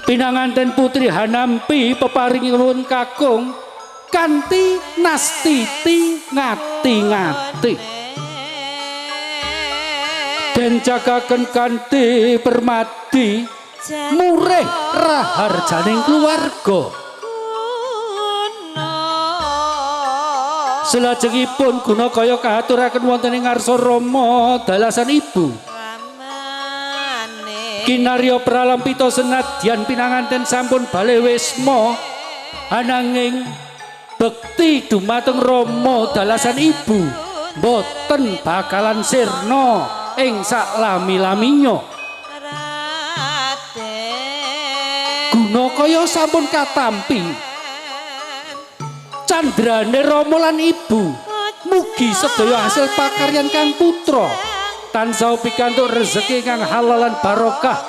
Pinanganten putri Hanampi peparingipun kakung kanthi nastiti ngati-ngati. Den jagaken kanthi permadi murih raharjaning keluarga. Selajengipun Gunakaya kaaturaken wonten ing ngarsa Rama dalasan ibu. Kinarya pralampita senadyan pinanganten sampun bale wisma, ananging bekti dumateng Rama dalasan ibu boten bakalan sirna ing saklami-laminya. Gunakaya sampun katampi candrane Rama lan ibu. Mugi sedaya hasil pakaryan kang putra tansah pikantuk rezeki kang halal lan barokah.